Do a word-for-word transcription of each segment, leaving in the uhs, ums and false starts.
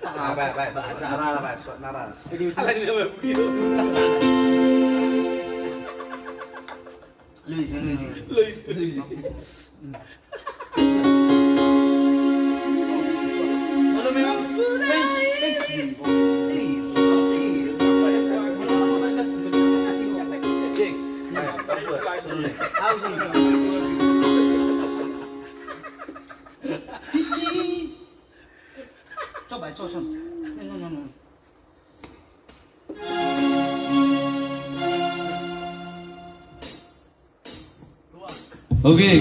Ah, bae, bae, bae. Asa, ala, ala, bae, suat na ra. Ala ni nama begitu. Luis, Luis. Luis. Luis. Kalau memang fans, fans di, eh, eh. Ayo, suruh nih. Au sih. Di sini. Coba, coba, coba. No, no, no, no. Oke.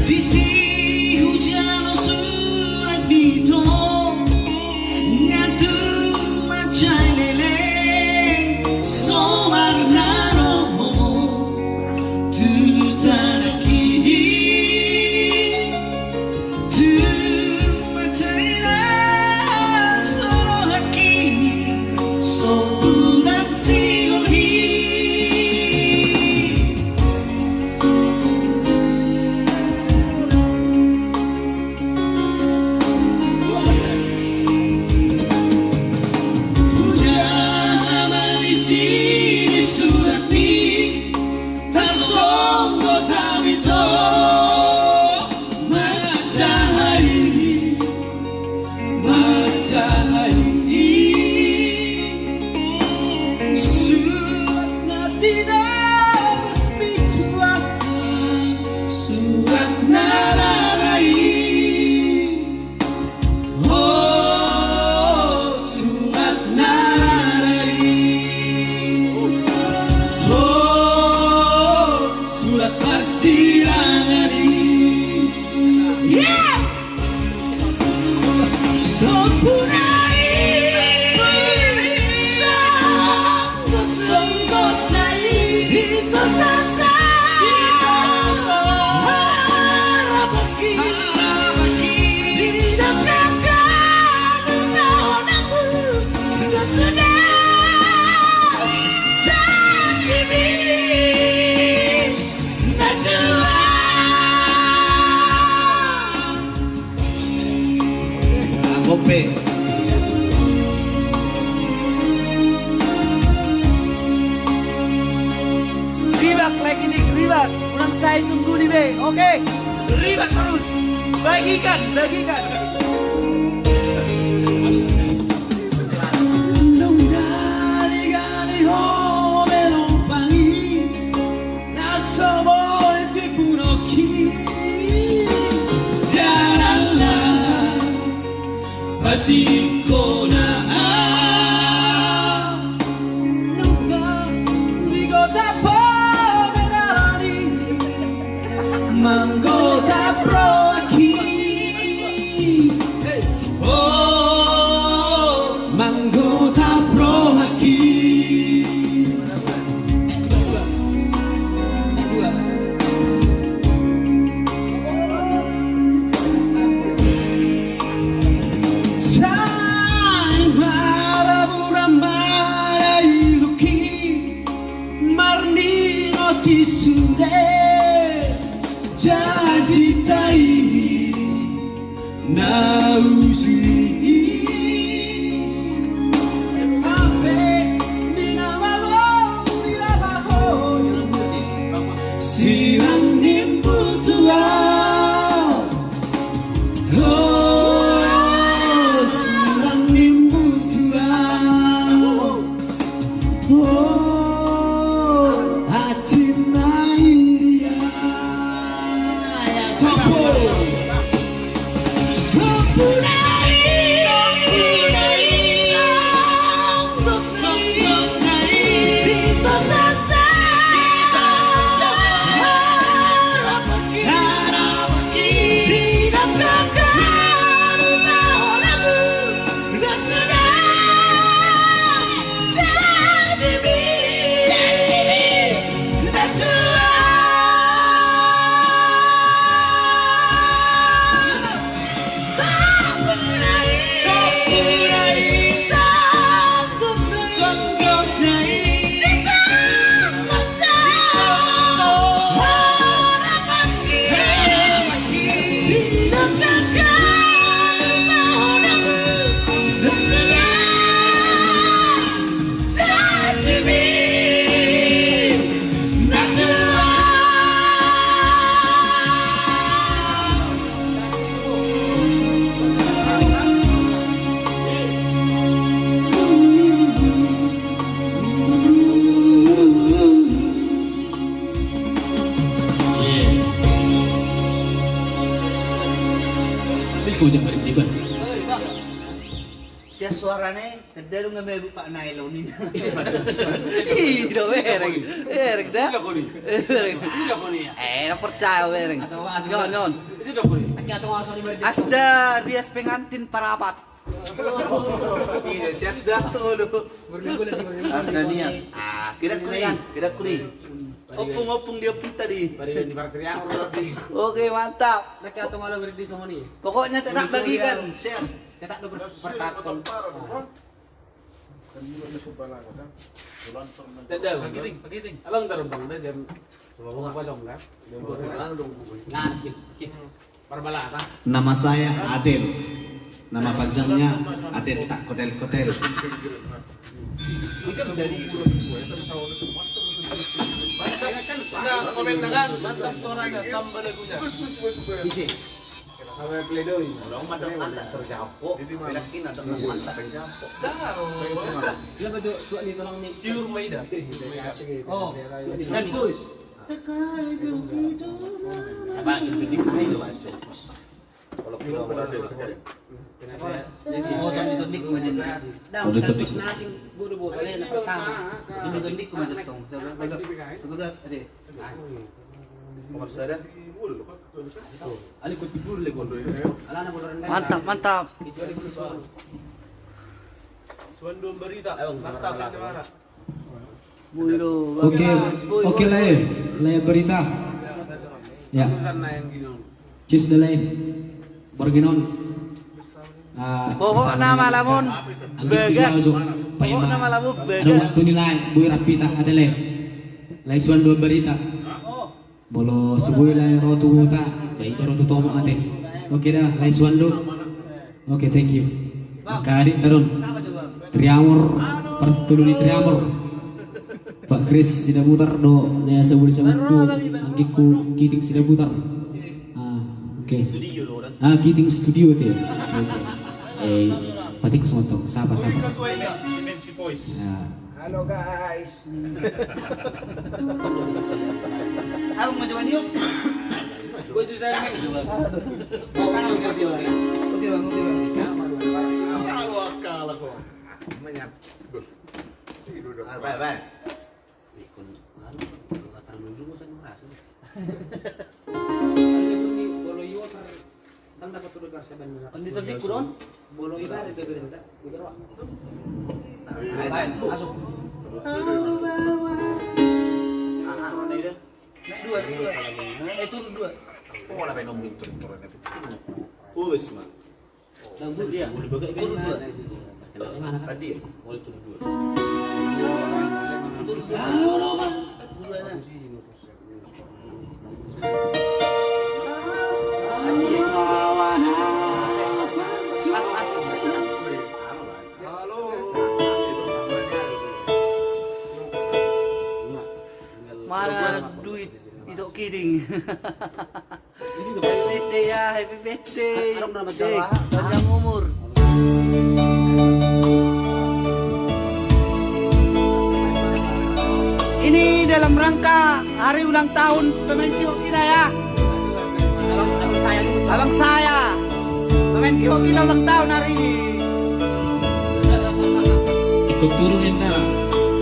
Disi hujalo surat bito, nga tung mansai leleng so marnaro tu tanaki. Tung mansai las do rohaki, so unang sigol i. Hujaha ma isi ni suratmi, tarsonggot hami do manjaha i, manjaha i. Surat na tinobus bituak, surat na rara i. O, surat na rara i. O, surat parsirangan i. Ia! Dompuna i, songgot-songgotna i, itos na sa. Harapaki, harapaki, itos na ka. Sudah janjimi na tua. Agope. Ribak lagi nih, ribak. Unang sai sungguli be, oke? Ribak terus. Bagikan, bagikan. Nunga digali ho be lompangi, na so boi tipu noki. Jalan lah. Pasikona. Nunga di gotap ho be dalan i, manggotap rohaki. O, manggotap rohaki. Sai maraburan ma dailuk i, marningot i sude janjita i. Na uju i. Hape di na malo di laho ho, sirang ni butua. O, sirang ni butua. O, acinna i dia. Ia, tompu. Tompuna i, Ikut. Sian suarana i, tanda do nga mabuk Pak Nailon i. Ih, do bereng. Bereng da. Bereng. Eh, na percaya bereng. Nyon, nyon. Asda Rias pengantin parapat. Iya, si Asda. Asda Nias. Ah, kira kuri, kira kuri. Opung, opung dia pun tadi. Oke, mantap. Pokoknya tetap bagikan, share. Cetak do per-, pertaton. Tanda, Bang. Abang taruh, Bang, dah jam sepuluh kosong, kan? Ngan, kit, kit. Parbalata. Nama saya Adel. Nama panjangnya Adel tak kotel-kotel. Itu dari. Nah, komen dengan mantap suaranya, tambah lagunya. Isi. Sampai pledoi. Orang mantap, mantap terjapok. Jadi, mana? Yakin ada mantap terjapok. Dah. Dia betul, tuan ni tolong ni. Tiur Maida. Oh, Islam Boys. Sabar, kita di. Kalau kita berhasil. Oh, tadi tadi kemarin. Dah, Ustaz Gus Nasing, gua udah bawa kalian yang pertama. Tadi tadi kemarin, tong. Sebagai, sebagai, ada. Mantap, mantap. Suandu Ambarita, mantap, mantap. Oke, oke, Lae, Lae Ambarita. Ya. Cis da Lae. Borginon. Ah, pokokna ma lamun bagak. Pokokna ma lamun bagak. Ada waktu ni Lae, boi rap hita, ate Lae. Lae Suandu Ambarita. Molo so boi Lae ro tu huta, baen ro tu tomok ate. Oke da, Lae Suandu. Oke, thank you. Angka adikta do on. Triamor, partolu ni Triamor. Pak Kris Sidabutar do na saburi sabunku, anggingku Kiting Sidabutar. Ah, oke. Ah, Kiting Studio ate. Oke. Eh, patikus mantong. Sapa, sapa? Ya. Halo, guys. Abang mau coba niup? Gua susah nih. Aduh. Oh, kan oke, oke, oke. Oke, Bang, oke, Bang. Kalau akal aku. Menyat. Baik, baik. Ikon, anu, kalau kata lu juga saya merasa. Kalau ini, kalau Iwo ter-, Kan dapat tuduh karsa dan. Kan di tadi kurang. Bolo ibarat itu beda. Lain, masuk. Naik dua, naik dua. Eh, turun dua. Oh, lah, main ngomongin turun, turun itu. Oh, wes, Mak. Turun dua. Turun dua. Tadi ya? Mulai turun dua. Turun dua. Halo, Bang. Dua, nah. Mana duit itu, Kiting? Happy birthday ya, happy birthday. Dek, panjang umur. Ini dalam rangka hari ulang tahun pemain keyboard kita ya. Abang saya. Pemain keyboard kita ulang tahun hari ini. Ikut turun ini,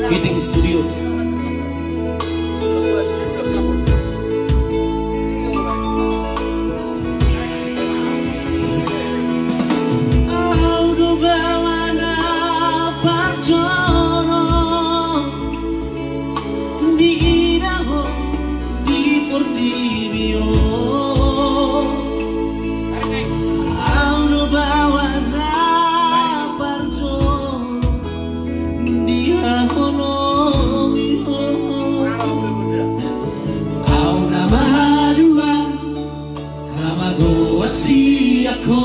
Kiting Studio. Au do baoa na parjolo diida ho di portibi on. Au do baoa na parjolo di haholongi on. Au na mahaluar hamagoan sian ho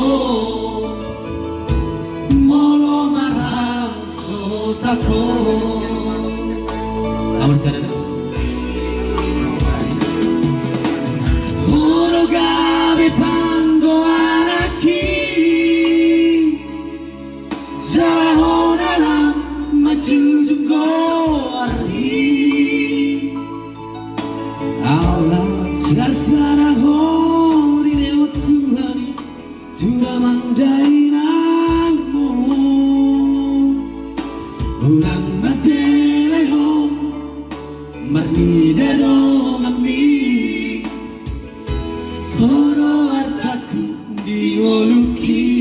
molo marhasotan ho. Aman sana. Huruk gabe panggoaranki. Jala ho na lam manjujung goarhi. Au las sarsara ho dilehon Tuhan i tu damang da Ulang mate lai ho marnida donganmi. Ho do artangku di ngolungki.